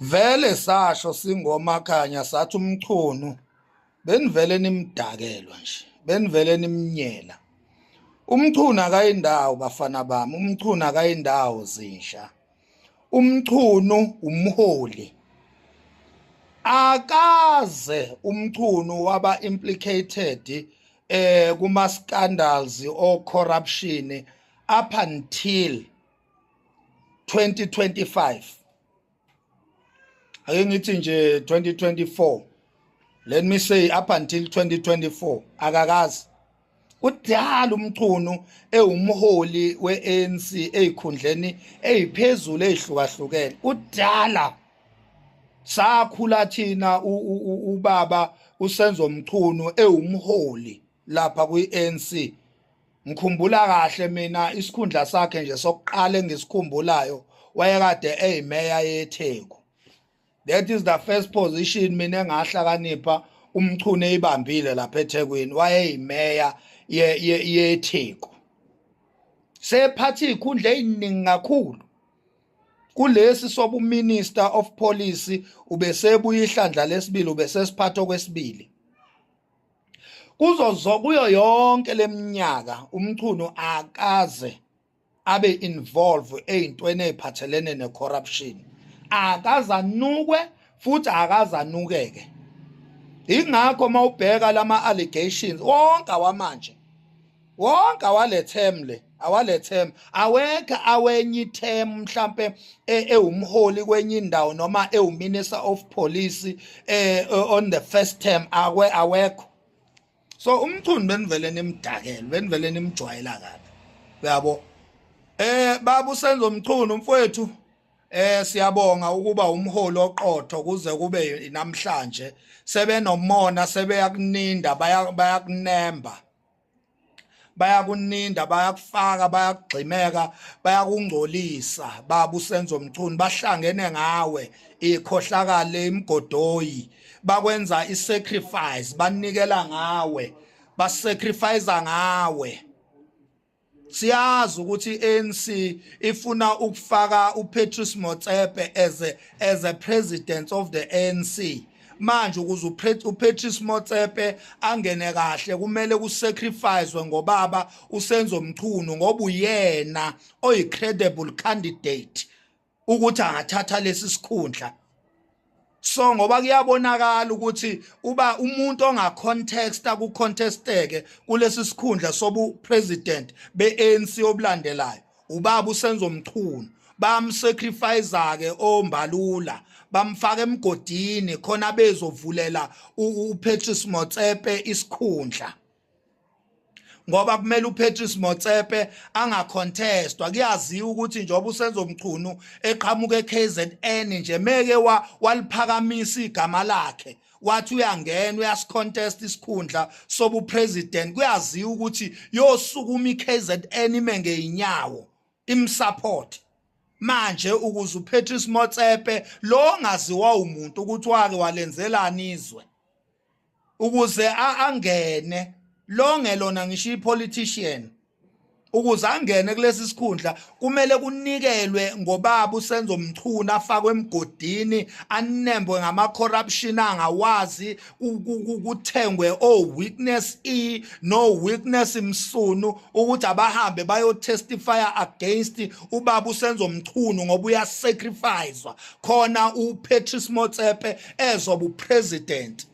Vele sasho singomakhanya sathi uMchunu benivele nimdakelwa nje, benivele nimnyela. UMchunu akayindawo bafana bami, uMchunu akayindawo zinsha. UMchunu umholi. Akaze uMchunu waba implicated kuma scandals o corruption up until 2025. Ake ngithi nje 2024, let me say up until 2024, akakazi. Kudala uMchunu ewumholi we-ANC ezikhundleni eziphezulu ezihlukahlukene. Kudala sakhula thina ubaba uSenzo Mchunu ewumholi lapha kwi-ANC. Ngikhumbula kahle mina isikhundla sakhe nje sokuqala engisikhumbulayo, wayekade eyimeya yeTheku. That is the first position mina engahlakanipha uMchunu eyibambile lapha eThekwini, wayeyimeya yeTheku. Sephatha izikhundla eziningi kakhulu. Kulesi sobu Minister of Police ubesebuya ihlandla lesibili, ubesesiphatha okwesibili. Kuzo kuyo yonke leminyaka uMchunu akaze abe involve ezintweni eziphathelene necorruption, akazanukwe futhi akazanukeke. Ingakho mawubheka lama allegations wonke awamanje, wonke awale term le, awale term, awekho awenye term mhlambe ewumholi kwenye indawo noma ewuminister of police on the first term, akwe awekho. So uMchunu benivele nimdakele, benivele nimjwayela kabi, uyabo. Baba uSenzo Mchunu mfowethu, siyabonga ukuba umholi oqotho kuze kube namhlanje. Sebenomona, sebeyakuninda, bayakunemba, bayakuninda, bayakufaka, bayakugximeka, bayakungcolisa baba uSenzo Mchunu. Bahlangene ngawe ikhohlakale imgodoyi, bakwenza isacrifice, banikela ngawe, basacrifice ngawe. Siyazi ukuthi iANC ifuna ukufaka uPatrice Motsepe as a president of the ANC. Manje ukuze uPatrice Motsepe angene kahle kumele kusacrificewe ngobaba uSenzo Mchunu, ngoba uyena oyi credible candidate ukuthi angathatha lesi sikhundla. So ngoba kuyabonakala ukuthi uba umuntu ongacontesta kucontesteke kulesi sikhundla sobu president beANC obulandelayo ubaba uSenzo Mchunu, bamsacrifice ke oMbalula, bamfaka emgodini khona bezovulela uPatrice Motsepe isikhundla, ngoba kumele uPatrice Motsepe angacontestwa. Kuyaziwa ukuthi njengoba uSenzo Mchunu eqhamuka eKZN nje, meke waliphakamisa igama lakhe wathi uyangena uyasicontest isikhundla sobu president, kuyaziwa ukuthi yosukuma iKZN ime ngeenyawo imsupport. Manje ukuze uPatrice Motsepe lo ngaziwa umuntu ukuthi wake walenzelani izwe ukuze angene, lo ngelona ngisho ipolitician, ukuze angene kulesi sikhundla kumele kunikelwe ngobaba uSenzo Mchunu, afakwe emgodini, anembwe ngama corruption angawazi, kuthengwe o witness E no witness Msunu ukuthi abahambe bayo testify against ubaba uSenzo Mchunu, ngoba uyasacrificewa khona uPatrice Motsepe ezoba upresident,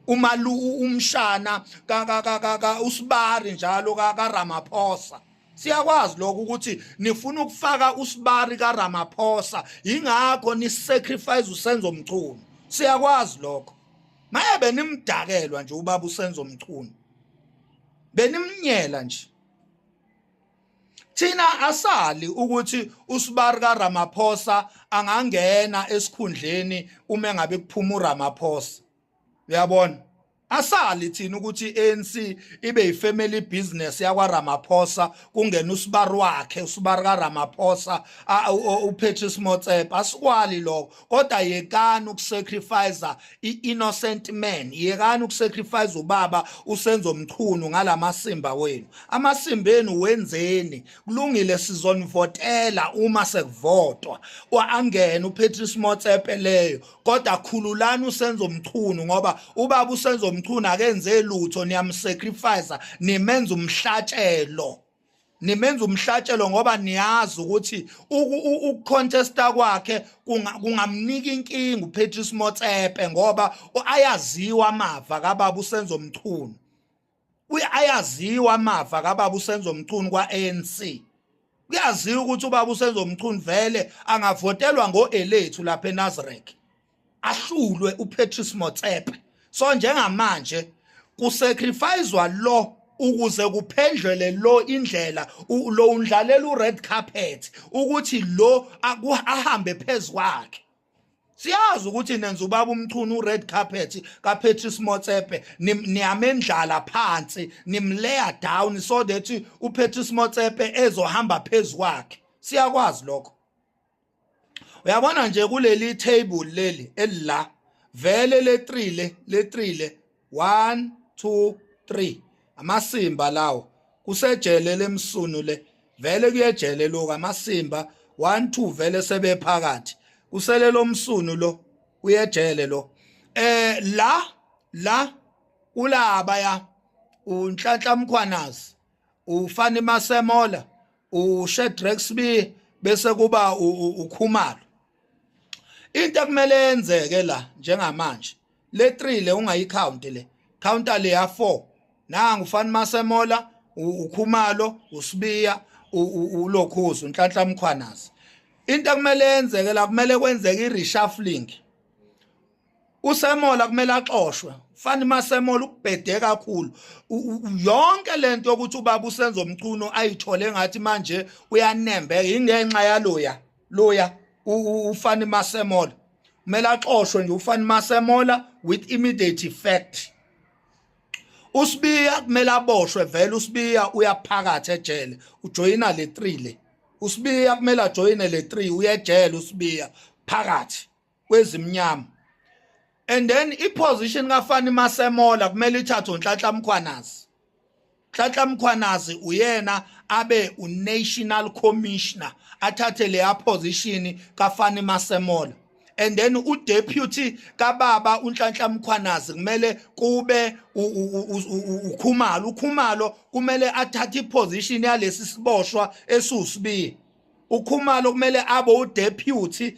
umalu umshana ka ka ka ka usibari njalo ka Ramaphosa. Siyakwazi lokho ukuthi nifuna ukufaka usibari ka Ramaphosa, ingakho ni sacrifice uSenzo Mchunu. Siyakwazi lokho. Maye benimdakelwa nje ubaba uSenzo Mchunu, benimnyela nje. Thina asali ukuthi usibari kaRamaphosa angangena esikhundleni uma engabe kuphuma uRamaphosa, uyabona. Asali thina ukuthi iANC ibe yifamily business yakwa Ramaphosa, kungena usibari wakhe, usibari ka Ramaphosa, uPatrice Motsepe. Asikwali lokho, kodwa yekani ukusacrifice i-innocent man, yekani ukusacrifice ubaba uSenzo Mchunu ngalamasimba wenu. Amasimba enu wenzeni? Kulungile, sizonivotela uma sekuvotwa, angene uPatrice Motsepe leyo, kodwa khululani uSenzo Mchunu, ngoba ubaba uSenzo Mchunu akenze lutho. Niyamsacrifice, nimenza umhlatshelo, nimenza umhlatshelo ngoba niyazi ukuthi ukucontesta kwakhe kungamnika inkinga uPatrice Motsepe, ngoba ayaziwa amava kababa uSenzo Mchunu. Ayaziwa amava kababa uSenzo Mchunu kwa-ANC. Kuyaziwa ukuthi ubaba uSenzo Mchunu vele angavotelwa ngo-elethu lapha eNazareth, ahlulwe uPatrice Motsepe. So njengamanje kusacrificewa lo ukuze kuphendlele lo indlela, lo undlalela ured carpet ukuthi lo ahambe phezukwakhe. Siyazi ukuthi nenza ubaba uMchunu ured carpet kaPatrice Motsepe, niyamendlala phansi, nimlayer down so that uPatrice Motsepe ezohamba phezukwakhe. Siyakwazi lokho. Uyabona nje kuleli table leli elila vele le 3, le 3, le 1 2 3, amasimba lawo kusejele lemsunu le, vele kuyejele lokho. Amasimba 1 2 vele sebephakathi, kusele lomsunu lo, uyejele lo. La la kulaba ya uNhlanhla Mkhwanazi, uFani Masemola, uShadrack Sibiya, bese kuba uKhumalo. Into ekumele yenzeke la njengamanje, le 3 le ungayicount, le counter le ya 4. Nangu uFani Masemola, uKhumalo, uSibiya, ulokhuza uNhlanhla Mkhwanazi. Into ekumele yenzeke la, kumele kwenzeke i-reshuffling. USemola kumele axoshwe. Fani Masemola ukubhede kakhulu. Yonke lento yokuthi ubaba uSenzo Mchunu ayithole ngathi manje uyanembeka ingenxa yaloya loya uFani Masemola. Kumele axoshwe nje uFani Masemola with immediate effect. USibiya kumele aboshwe vele. USibiya uyaphakathi ejele, ujoyina le 3 le. USibiya kumele ajoyine le 3, uyejele uSibiya phakathi kwezimnyama. And then iposition kaFani Masemola kumele ithathwe uNhlanhla Mkhwanazi. Nhlanhla Mkhwanazi uyena abe unational commissioner, athathe leya position kaFani Masemola. And then udeputy kababa uNhlanhla Mkhwanazi kumele kube uKhumalo. UKhumalo kumele athathe iposition yalesi siboshwa esuSibiya. UKhumalo kumele abe udeputy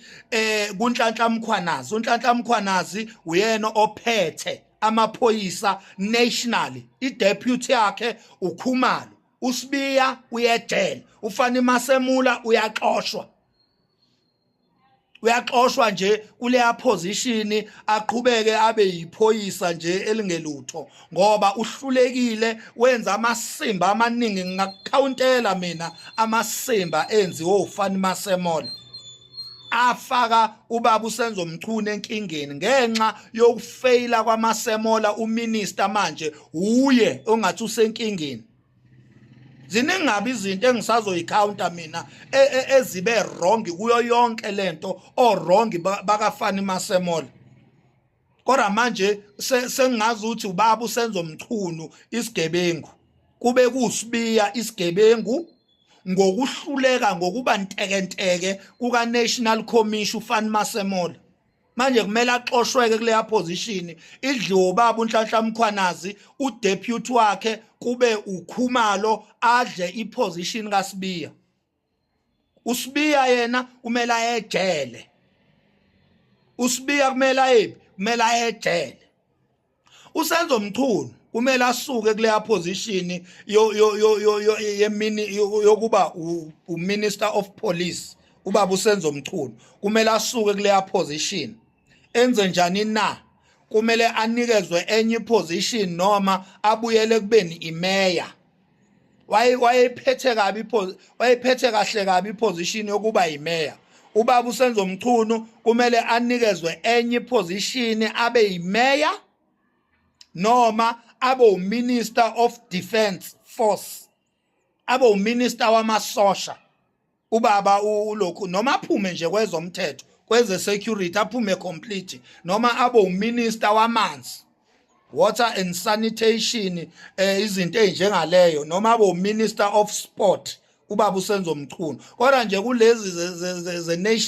kuNhlanhla Mkhwanazi. UNhlanhla Mkhwanazi uyena ophethe amaphoyisa nationally, ideputy yakhe uKhumalo. USibiya uyejele, uFani Masemula uyaxoshwa, uyaxoshwa nje kuleya position, aqhubeke abe yiphoyisa nje elingelutho ngoba uhlulekile, wenza amasimba amaningi. Ngingakukhawuntela mina amasimba enziwe uFani Masemola afaka ubaba uSenzo Mchunu enkingeni ngenxa yokufeyila kwaMasemola. Uminister manje uye ongathi usenkingeni. Ziningi ngabe izinto engisazoyicounta mina ezibe wrong kuyo yonke lento, o wrong bakaFani Masemola, kodwa manje sengingazi ukuthi ubaba uSenzo Mchunu isigebengu, kube kuSibiya isigebengu ngokuhluleka, ngokuba ntekenteke kuka National Commission uFani Masemola. Manje kumele axoshweke kuleya position, idliwe ubaba uNhlanhla Mkhwanazi, udeputy wakhe kube uKhumalo, adle iposition kaSibiya. USibiya yena kumele ayejele. USibiya kumele ayephi? Kumele ayejele. USenzo Mchunu kumele asuke kuleya position yo yo yo yo yemini yokuba uminister of police. Ubaba uSenzo Mchunu kumele asuke kuleya position. Enze njani na? Kumele anikezwe enye position noma abuyele kubeni imeya. Wayephethe kabi, wayephethe kahle kabi iposition yokuba yimeya. Ubaba uSenzo Mchunu kumele anikezwe enye iposition, abe yimeya. Noma abe uMinister of Defense Force, abe uMinister wamasosha ubaba ulokhu, noma aphume nje kwezomthetho, kweze security, aphume complete, noma abe uMinister wamanzi, water and sanitation, izinto ezinjengaleyo, noma abe uMinister of Sport ubaba uSenzo Mchunu. Kodwa nje kulezi ze national